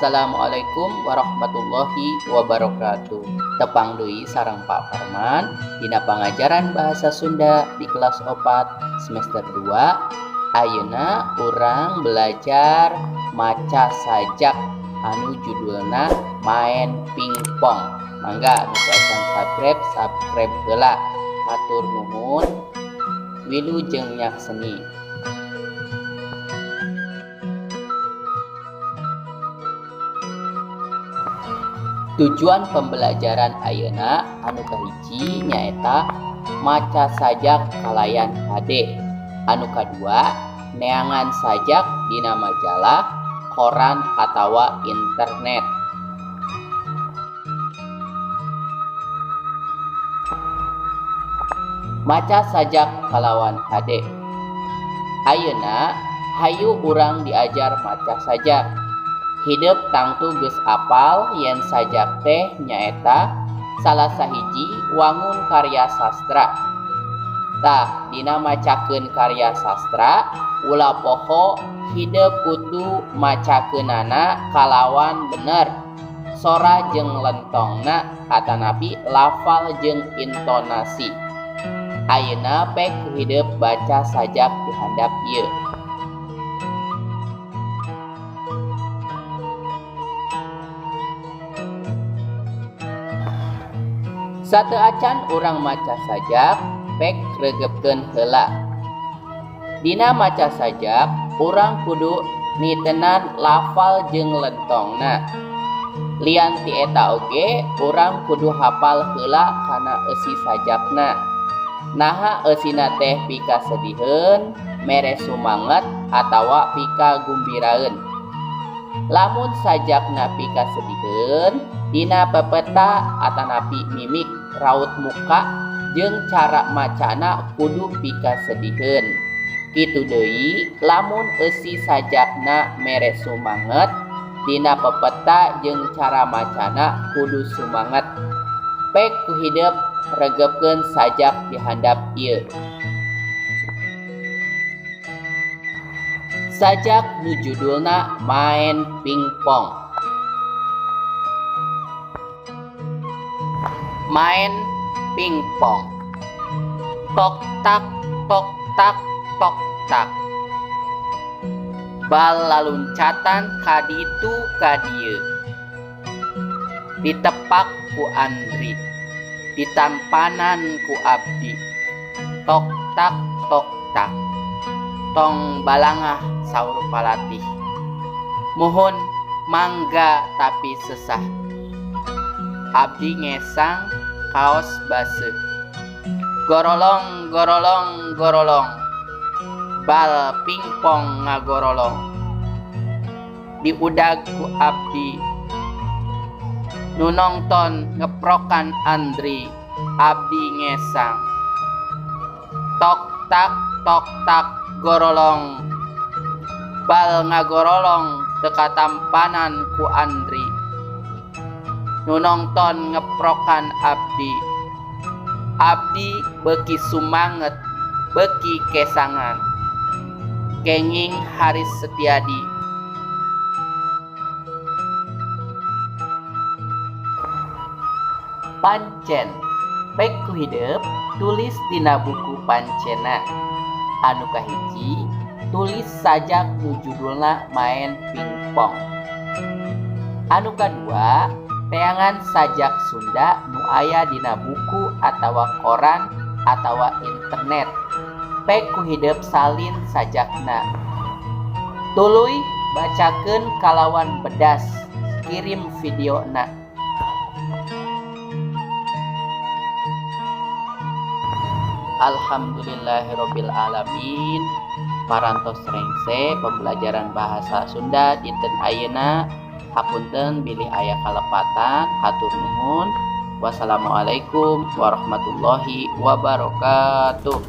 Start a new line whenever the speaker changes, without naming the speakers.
Assalamualaikum warahmatullahi wabarakatuh. Tepang deui sareng Pak Parman dina pangajaran bahasa Sunda di kelas 4 semester 2. Ayeuna urang belajar maca sajak anu judulna Main Pingpong. Mangga anu acan subscribe, subscribe heula. Hatur nuhun. Wilujeng nyakseni. Tujuan pembelajaran ayeuna anu kahiji nyaeta maca sajak kalayan hade. Anu kadua, neangan sajak dina majalah, koran atawa internet. Maca sajak kalawan hade. Ayeuna hayu urang diajar maca sajak. Hidep tangtu geus apal yen sajak teh nyaeta salah sahiji wangun karya sastra. Tah, dina macakeun karya sastra ulah poho hidep kudu macakeunana kalawan bener. Sora jeung lentongna atanapi lafal jeung intonasi. Ayeuna pek ku hidep baca sajak di handap ieu. Sateuacan urang maca sajak, pek regepkeun heula. Dina maca sajak, urang kudu nitenan lafal jeung lentongna. Lian ti eta oge, urang kudu hafal heula kana eusi sajakna. Naha eusina teh pikasediheun, mere sumanget atawa pikagumbiraeun. Lamun sajakna pikasediheun, dina pepeta atanapi mimik raut muka jeung cara macana kudu pikasediheun. Kitu deui lamun eusi sajakna mere sumanget, dina pepeta jeung cara macana kudu sumanget. Pek ku hidep regepkeun sajak di handap ieu. Sajak nu judulna Main Pingpong. Main pingpong. Tok tak tok tak tok tak. Bal laluncatan ka ditu ka dieu. Ditepak ku Andri, ditampanan ku Abdi. Tok tak tok tak. Tong balangah saur palatih. Muhun mangga tapi sesah. Abdi ngesang kaos baseuh. Gorolong gorolong gorolong. Bal pingpong ngagorolong. Diudag ku Abdi. Nu nongton ngeprokan Andri. Abdi ngesang. Tok tak tok tak gorolong. Bal ngagorolong teu katampanan ku Andri. Nu nongton ngeprokan Abdi. Abdi beuki sumanget, beuki kesangan. Kenging Haris Setiadi. Pancen pek ku hidep tulis dina buku pancena. Anu kahiji tulis sajak nu judulna Main Pingpong. Anu kadua teangan sajak Sunda nu aya dina buku atawa koran atawa internet. Pek ku hidep salin sajakna. Tuluy bacakeun kalawan bedas, kirim videona. Alhamdulillahirabbil alamin. Parantos rengse pembelajaran bahasa Sunda dinten ayeuna. Hapunten bilih aya kalepatan, hatur nuhun. Wassalamualaikum warahmatullahi wabarakatuh.